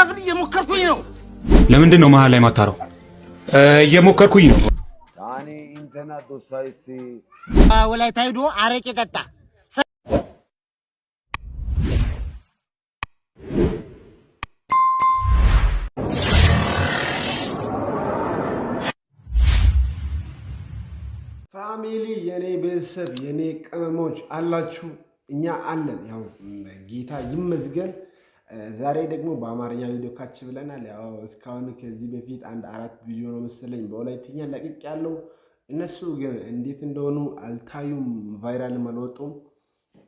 ልከፍል እየሞከርኩኝ ነው። ለምንድን ነው መሀል ላይ ማታረው? እየሞከርኩኝ ነው። Taani inttena dosays. ወላይታ ሂዶ አረቄ ጠጣ። Family፣ የኔ ቤተሰብ፣ የኔ ቅመሞች አላችሁ፣ እኛ አለን። ያው ጌታ ይመስገን። ዛሬ ደግሞ በአማርኛ ቪዲዮ ካች ብለናል። ያው እስካሁን ከዚህ በፊት አንድ አራት ቪዲዮ ነው መሰለኝ በወላይትኛ ለቅቅ ያለው፣ እነሱ ግን እንዴት እንደሆኑ አልታዩም፣ viral ም አልወጡም።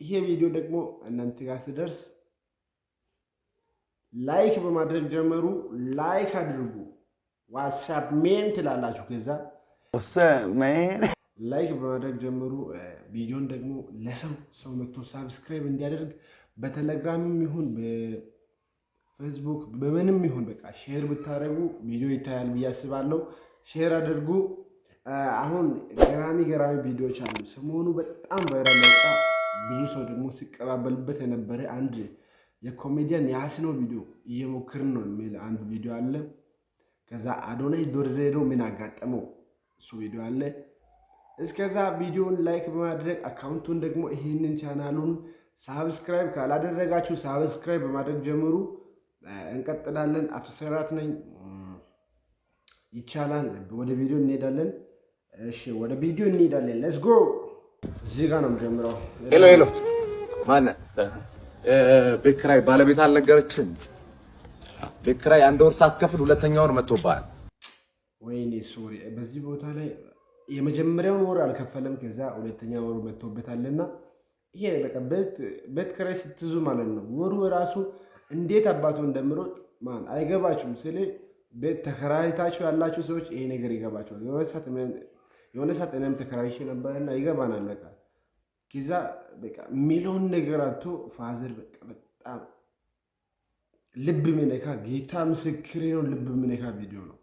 ይሄ ቪዲዮ ደግሞ እናንተ ጋር ስደርስ like በማድረግ ጀመሩ። Like አድርጉ። What's up man ትላላችሁ። ከዛ like በማድረግ ጀምሩ። ቪዲዮን ደግሞ ለሰው ሰው መጥቶ subscribe እንዲያደርግ በቴሌግራምም ይሁን በፌስቡክ በምንም ይሁን በቃ share ብታደርጉ ቪዲዮ ይታያል ብዬ አስባለሁ። Share አድርጉ። አሁን ገራሚ ገራሚ ቪዲዮዎች አሉ። ሰሞኑ በጣም viral ወጣ፣ ብዙ ሰው ደግሞ ሲቀባበልበት የነበረ አንድ የኮሜዲያን የአስኖ ቪዲዮ እየሞክርን ነው የሚል አንድ ቪዲዮ አለ። ከዛ አዶናይ ዶርዜ ሄዶ ምን አጋጠመው እሱ ቪዲዮ አለ። እስከዛ ቪዲዮን like በማድረግ account ኡን ደግሞ ይህንን ቻናሉን subscribe ካላደረጋችሁ subscribe በማድረግ ጀምሩ። እንቀጥላለን። አቶ ሰራት ነኝ። ይቻላል። ወደ ቪዲዮ እንሄዳለን። እሺ፣ ወደ ቪዲዮ እንሄዳለን። Let's go። እዚህ ጋር ነው የምጀምረው። Hello hello፣ ማነህ? ቤት ኪራይ ባለቤት አልነገረችም? ቤት ኪራይ አንድ ወር ሳትከፍል ሁለተኛ ወር መጥቶብሃል። ወይኔ sorry፣ በዚህ ቦታ ላይ የመጀመሪያውን ወር አልከፈለም፣ ከዛ ሁለተኛ ወሩ መጥቶበታልና ይሄ በቃ ቤት ኪራይ ስትይዙ ማለት ነው ወሩ ራሱ እንዴት አባቱ እንደምሮጥ ማን አይገባችሁም። ስለ ቤት ተከራይታችሁ ያላችሁ ሰዎች ይሄ ነገር ይገባችኋል። የሆነ ሰዓት እኔም ተከራይቼ ነበርና ይገባናል። በቃ ከዛ በቃ የሚለውን ነገር አቶ father በቃ በጣም ልብ ሚነካ፣ ጌታ ምስክሬ ነው። ልብ ሚነካ ቪዲዮ ነው።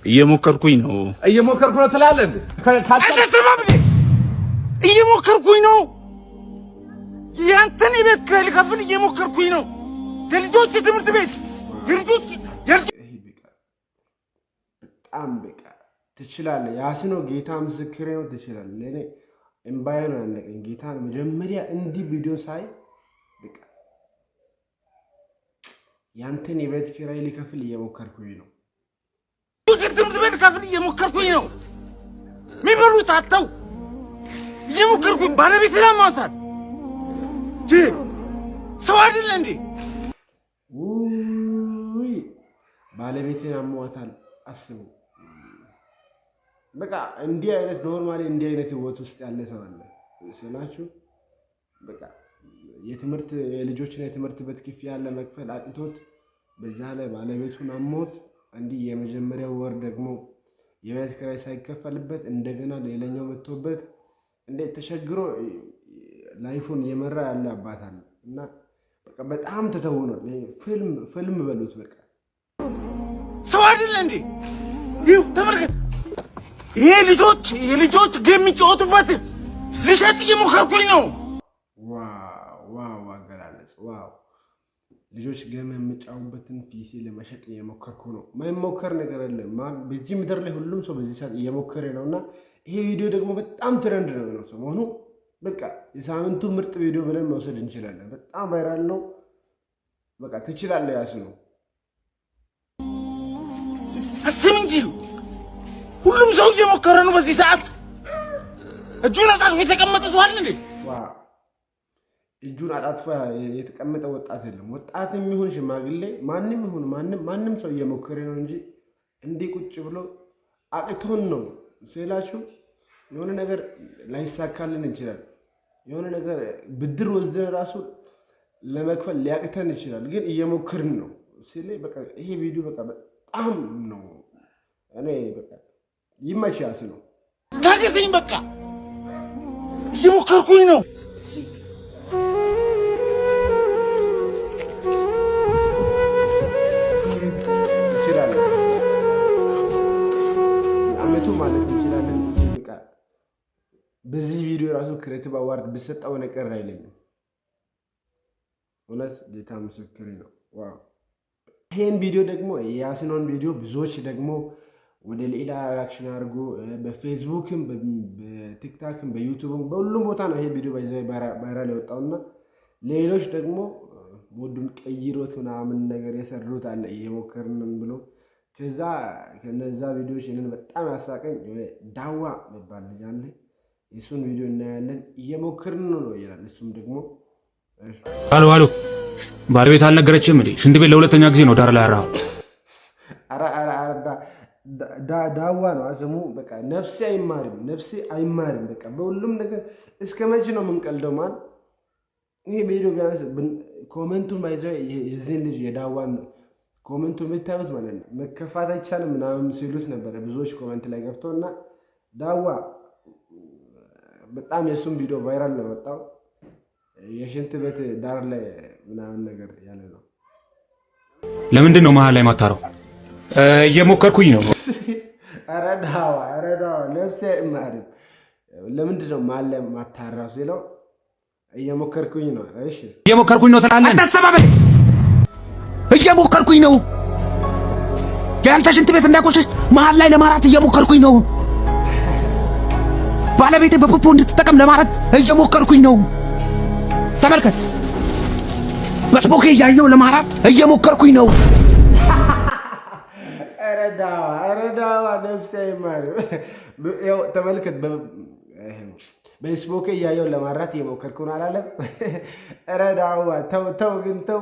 እየሞከርኩኝ ነው። እየሞከርኩ ነው ትላለህ እንዴ? አልተሰማም እንዴ? እየሞከርኩኝ ነው። ያንተን የቤት ኪራይ ልከፍል እየሞከርኩኝ ነው። የልጆች ትምህርት ቤት የልጆች ይሄ በቃ በጣም በቃ ትችላለህ። ያስኖ ጌታ ምስክሬ ነው። ትችላለህ። ለእኔ እምባዬ ነው ያለቀኝ። ጌታ መጀመሪያ እንዲህ ቪዲዮ ሳይ በቃ ያንተን የቤት ኪራይ ሊከፍል እየሞከርኩኝ ነው። ትምህርት ቤት ልከፍል እየሞከርኩኝ ነው። የሚበሉት አጥተው እየሞከርኩኝ፣ ባለቤት ላማታል ሰው አይደለ እንዴ? ውይ ባለቤቴን አሟታል። አስቡ በቃ እንዲህ አይነት normally እንዲህ አይነት ህይወት ውስጥ ያለ ሰው አለ ስላችሁ፣ በቃ የትምህርት የልጆችን የትምህርት ቤት ክፍያ ለመክፈል አቅቶት በዛ ላይ ባለቤቱን አሞት እንዲህ የመጀመሪያው ወር ደግሞ የቤት ኪራይ ሳይከፈልበት እንደገና ሌላኛው መጥቶበት እንዴት ተቸግሮ life ኡን እየመራ ያለ አባት አለ እና በቃ በጣም ተተውኗል። ፊልም ፊልም በሉት በቃ። ሰው አይደለ እንዴ? ይኸው ተመልከት። ይሄ ልጆች የልጆች game የሚጫወቱበት ልሸጥ እየሞከርኩኝ ነው። Wow wow፣ አገላለጽ wow! ልጆች game የሚጫወቱበትን PC ለመሸጥ እየሞከርኩ ነው። ማይሞከር ነገር የለም። በዚህ ምድር ላይ ሁሉም ሰው በዚህ ሰዓት እየሞከረ ነው እና ይሄ ቪዲዮ ደግሞ በጣም trend ነው ሰሞኑ። በቃ የሳምንቱ ምርጥ ቪዲዮ ብለን መውሰድ እንችላለን። በጣም viral ነው። በቃ ትችላለህ። ያስ ነው። አስም እንጂ ሁሉም ሰው እየሞከረ ነው። በዚህ ሰዓት እጁን አጣጥፎ የተቀመጠ ሰው አለ እንዴ? እጁን አጣጥፎ የተቀመጠ ወጣት የለም። ወጣትም ይሁን ሽማግሌ፣ ማንም ይሁን ማንም፣ ማንም ሰው እየሞከረ ነው እንጂ እንዲህ ቁጭ ብሎ አቅቶን ነው ስላችሁ የሆነ ነገር ላይሳካልን ይችላል። የሆነ ነገር ብድር ወስደን ራሱ ለመክፈል ሊያቅተን ይችላል። ግን እየሞከርን ነው ስል በቃ ይሄ ቪዲዮ በቃ በጣም ነው እኔ በቃ ይመችያስ ነው። ታገሰኝ፣ በቃ እየሞከርኩኝ ነው። እንችላለን አመቱ ማለት እንችላለን። በቃ በዚህ ቪዲዮ ራሱ creative award ብሰጠው ነገር አይለኝም። እውነት ጌታ ምስክሬ ነው። Wow! ይሄን ቪዲዮ ደግሞ የያሲኖን ቪዲዮ ብዙዎች ደግሞ ወደ ሌላ reaction አድርጎ በፌስቡክም በቲክታክም በዩቱብም በሁሉም ቦታ ነው ይሄ ቪዲዮ viral የወጣውና ሌሎች ደግሞ mood ኡን ቀይሮት ምናምን ነገር የሰሩት አለ እየሞከርንም ብሎ። ከዛ ከነዛ ቪዲዮዎች እኔን በጣም ያሳቀኝ ዳዋ የሚባል ልጅ አለ። የእሱን ቪዲዮ እናያለን። እየሞከርን ነው ይላል። እሱም ደግሞ አሎ አሎ፣ ባለቤት አልነገረችም እንዴ? ሽንት ቤት ለሁለተኛ ጊዜ ነው ዳር ላይ ያራኸው። ኧረ ኧረ ኧረ፣ ዳዋ ነው ስሙ። በቃ ነፍሴ አይማርም፣ ነፍሴ አይማርም። በቃ በሁሉም ነገር እስከ መቼ ነው የምንቀልደው? ማን ይሄ ቪዲዮ ቢያንስ comment ኡን ባይዘ የዚህን ልጅ የዳዋን comment ኡ የምታዩት ማለት ነው፣ መከፋት አይቻልም ምናምን ሲሉት ነበረ ብዙዎች comment ላይ ገብተው። እና ዳዋ በጣም የእሱም ቪዲዮ viral ነው የወጣው። የሽንት ቤት ዳር ላይ ምናምን ነገር ያለ ነው። ለምንድን ነው መሀል ላይ ማታረው? እየሞከርኩኝ ነው። ኧረ ዳዋ፣ ኧረ ዳዋ፣ ነፍሴ አይማርም። ለምንድን ነው መሀል ላይ ማታራው ሲለው እየሞከርኩኝ ነው። እሺ። እየሞከርኩኝ ነው ትላለህ። አታሰባበል። እየሞከርኩኝ ነው። የአንተ ሽንት ቤት እንዳይቆሽሽ መሀል ላይ ለማራት እየሞከርኩኝ ነው። ባለቤቴ በፖፖ እንድትጠቀም ለማረት እየሞከርኩኝ ነው። ተመልከት፣ በስፖኬ እያየው ለማራት እየሞከርኩኝ ነው። ኧረ ዳዋ፣ ኧረ ዳዋ፣ ነፍሴ አይማርም። ያው ተመልከት፣ በስፖኬ እያየው ለማራት እየሞከርኩ ነው አላለም? ኧረ ዳዋ ተው ተው፣ ግን ተው፣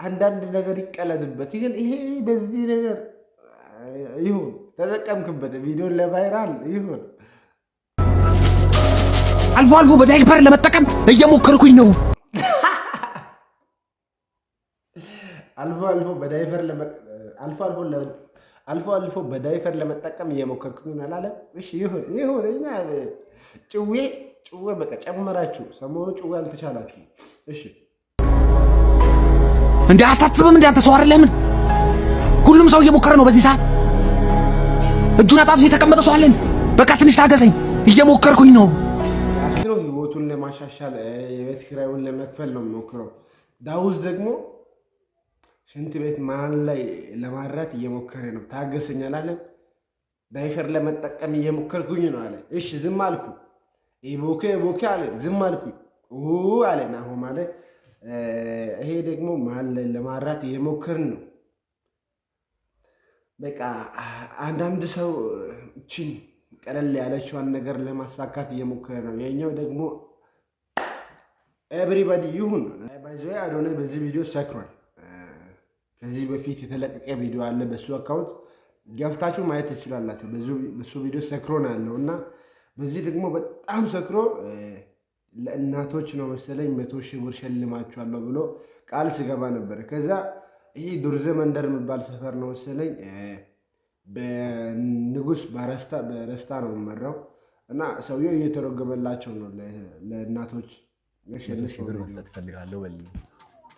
አንዳንድ ነገር ይቀለድበት። ግን ይሄ በዚህ ነገር ይሁን ተጠቀምክበት፣ ቪዲዮን ለ viral ይሁን። አልፎ አልፎ በዳይፐር ለመጠቀም እየሞከርኩኝ ነው። አልፎ አልፎ በዳይፐር አልፎ አልፎ አልፎ አልፎ በዳይፈር ለመጠቀም እየሞከርኩኝ ነው አላለም? እሺ ይሁን ይሁን። እኛ ጭዌ ጭዌ በቃ ጨመራችሁ። ሰሞኑ ጭዌ አልተቻላችሁ። እሺ። እንዴ አስታስብም እንዴ? አንተ ሰው አይደለህም? ሁሉም ሰው እየሞከረ ነው በዚህ ሰዓት። እጁን አጣጥፎ የተቀመጠ ሰው አለን? በቃ ትንሽ ታገሰኝ፣ እየሞከርኩኝ ነው። ያሲኖ ህይወቱን ለማሻሻል የቤት ኪራዩን ለመክፈል ነው የሚሞክረው። ዳውዝ ደግሞ ሽንት ቤት መሀል ላይ ለማራት እየሞከረ ነው። ታገሰኝ አላለም? ዳይፈር ለመጠቀም እየሞከርኩኝ ነው አለ። እሺ ዝም አልኩ። ቦኬ ቦኬ አለ። ዝም አልኩኝ አለ ናሆም አለ። ይሄ ደግሞ መሀል ላይ ለማራት እየሞከርን ነው። በቃ አንዳንድ ሰው ችን ቀለል ያለችዋን ነገር ለማሳካት እየሞከረ ነው። የኛው ደግሞ everybody ይሁን። By the way አዶናይ በዚህ ቪዲዮ ሰክሯል። ከዚህ በፊት የተለቀቀ ቪዲዮ አለ በሱ account ገፍታችሁ ማየት ትችላላችሁ። በሱ ቪዲዮ ሰክሮ ነው ያለው እና በዚህ ደግሞ በጣም ሰክሮ ለእናቶች ነው መሰለኝ 100,000 ብር ሸልማችኋለሁ ብሎ ቃል ስገባ ነበር። ከዛ ይሄ ዱርዜ መንደር የሚባል ሰፈር ነው መሰለኝ፣ በንጉስ በረስታ ነው የሚመራው እና ሰውየው እየተረጎመላቸው ነው ለእናቶች። 100,000 ብር መስጠት እፈልጋለሁ በል።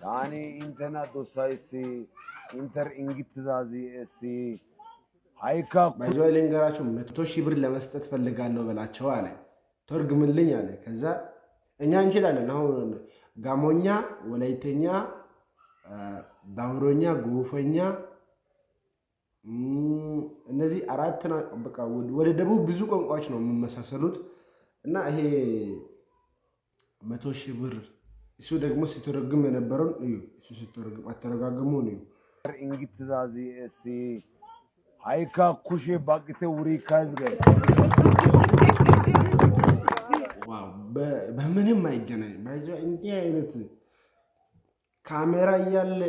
Taani inttena dosays, inter ingittizazi essi haykka By the way ልንገራችሁ፣ 100,000 ብር ለመስጠት ፈልጋለሁ በላቸው አለ። ተርጉምልኝ አለ። ከዛ እኛ እንችላለን። አሁን ጋሞኛ፣ ወላይተኛ፣ ዳውሮኛ፣ ጎፈኛ፣ እነዚህ አራት በቃ ወደ ደቡብ ብዙ ቋንቋዎች ነው የሚመሳሰሉት እና ይሄ 100,000 ብር እሱ ደግሞ ሲተረጉም የነበረውን እዩ። እሱ ሲተረጉም አተረጋግሙን እዩ። ingittizazi essi haykka kushe baqqite wurikka hizgays. Wow፣ በምንም አይገናኝ። By the way እንዲህ አይነት ካሜራ እያለ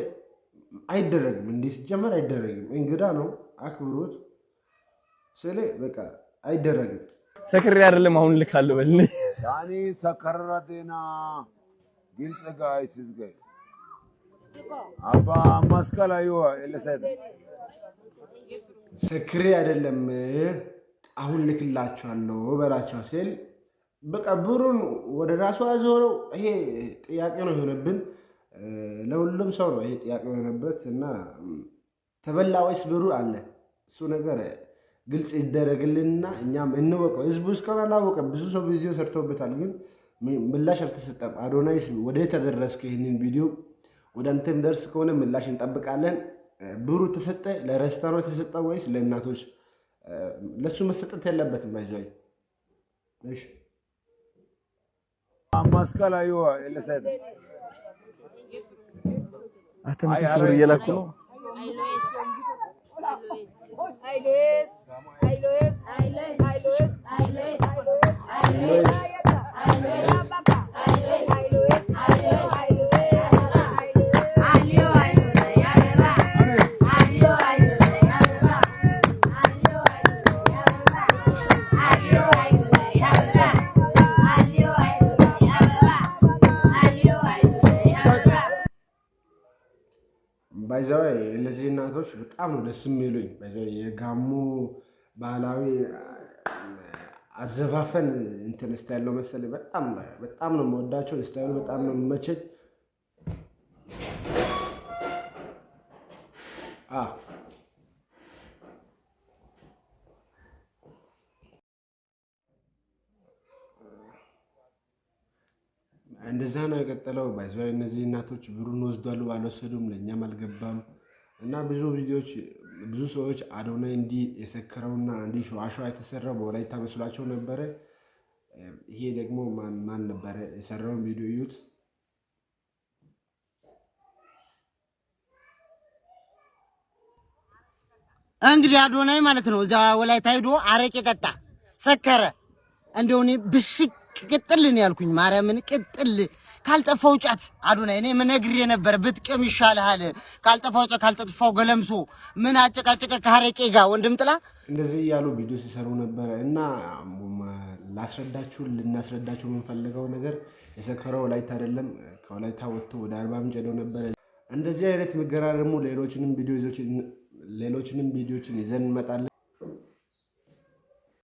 አይደረግም። እንዲህ ሲጀመር አይደረግም። እንግዳ ነው፣ አክብሮት ስለ በቃ አይደረግም። ሰክሬ አይደለም አሁን ልካለሁ በል። Taani sakarara deena ግልጽ ጋይስ hizgays. አባ መስቀል አዮ ኤለሰት ሰክሬ አይደለም አሁን ልክላችኋለሁ በላቸው ሲል በቃ ብሩን ወደ ራሱ አዞረው። ይሄ ጥያቄ ነው የሆነብን፣ ለሁሉም ሰው ነው ይሄ ጥያቄ የሆነበት እና ተበላ ወይስ ብሩ አለ? እሱ ነገር ግልጽ ይደረግልንና እኛም እንወቀው። ህዝቡ እስካሁን አላወቀም። ብዙ ሰው ቪዲዮ ሰርቶበታል፣ ግን ምላሽ አልተሰጠም። አዶናይስ ወደ ተደረስከ ይህንን ቪዲዮ ወደ አንተም ደርስ ከሆነ ምላሽ እንጠብቃለን። ብሩ ተሰጠ ለረስታ ነው የተሰጠ ወይስ ለእናቶች? ለሱ መሰጠት ያለበትም ባይዘይ። እሺ። መስቀል አዮ ለሰት አንተ 100 ሺህ ብር እየላኩ ነው። By the way እነዚህ እናቶች በጣም ነው ደስ የሚሉኝ። By the way የጋሞ ባህላዊ አዘፋፈን እንትን style ነው መሰለኝ። በጣም በጣም ነው የምወዳቸው። Style ኡ በጣም ነው የሚመቸኝ። አ እንደዛ ነው የቀጠለው። By the way እነዚህ እናቶች ብሩን ወስዷሉ አልወሰዱም፣ ለእኛም አልገባም። እና ብዙ ቪዲዮዎች ብዙ ሰዎች አዶናይ እንዲህ የሰከረውና እንዲህ ሸዋሸዋ የተሰራው በወላይታ መስሏቸው ነበረ። ይሄ ደግሞ ማን ማን ነበረ የሰራውን ቪዲዮ እዩት። እንግዲህ አዶናይ ማለት ነው እዛ ወላይታ ሄዶ አረቄ ጠጣ፣ ሰከረ። እንደው እኔ ብሽቅ ቅጥል ነው ያልኩኝ፣ ማርያምን ቅጥል። ካልጠፋው ጫት አዶናይ እኔ ምነግርህ ነበር ብትቅም ይሻልሃል። ካልጠፋው ጫት ካልጠፋው ገለምሶ ምን አጨቃጨቀ ከአረቄ ጋር ወንድም ጥላ። እንደዚህ እያሉ ቪዲዮ ሲሰሩ ነበረ። እና ላስረዳችሁ ልናስረዳችሁ የምንፈልገው ነገር የሰከረው ወላይታ አይደለም። ከወላይታ ወጥቶ ወደ አርባ ምንጭ ሄደው ነበረ። እንደዚህ አይነት የሚገራርሙ ሌሎችንም ቪዲዮችን ይዘን እንመጣለን።